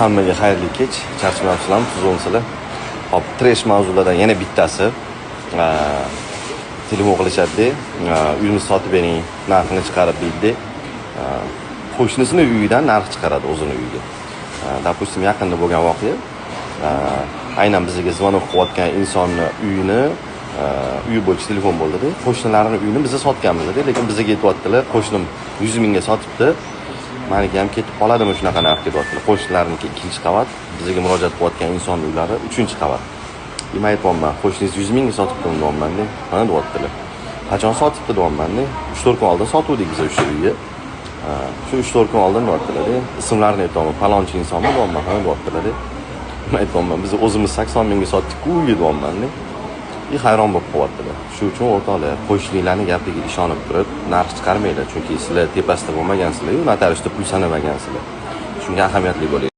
Hammaga xayrli kech. Charchamayapsizlarmi, tuzukmisizlar? Hop, трэш mavzulardan yana bittasi. Telefon qilishadida, "Uyimizni sotib bering, narxini chiqarib", deydi. Qo'shnisini uyidan narx chiqaradi o'zini uyiga. Допустим, yaqinda bo'lgan voqea. Aynan bizga звонок qilayotgan insonni uyini, uyi bo'yicha telefon bo'ldida. Qo'shnilarini uyini biza sotganmiz, lekin bizga aytyaptilar, "Qo'shnim 100 mingga sotibdi, maniki ham ketib qoladimi shunaqa narxga?" deyaptilar. Qo'shnilarniki ikkinchi qavat, bizga murojaat qilayotgan insonni uylari uchinchi qavat. И man aytyapman, "Qo'shningiz 100 mingga sotibdimi?" deyapmanda. "Ha", deyaptilar. "Qachon sotibdi?" deyapmanda. 3-4 kun oldin sotuvdik biz o'sha uyni. "Shu 3-4 kun oldin", deyaptilar. Ismlarini aytyapman, "Palonchi insonmi?" deyapman. "Ha", deyaptilar. Man aytyapman, "Biz o'zimiz 80 mingga sotdik-ku uyni", deyapmanda. И hayron bo'lib qolyaptilar. Shu uchun, o'rtoqlar, qo'shnilarni gapiga ishonib turib narx chiqarmanglar, chunki sizlar tepasida bo'lmagansizlar, notariusda pul sanamagansizlar. Shunga ahamiyatli bo'ling.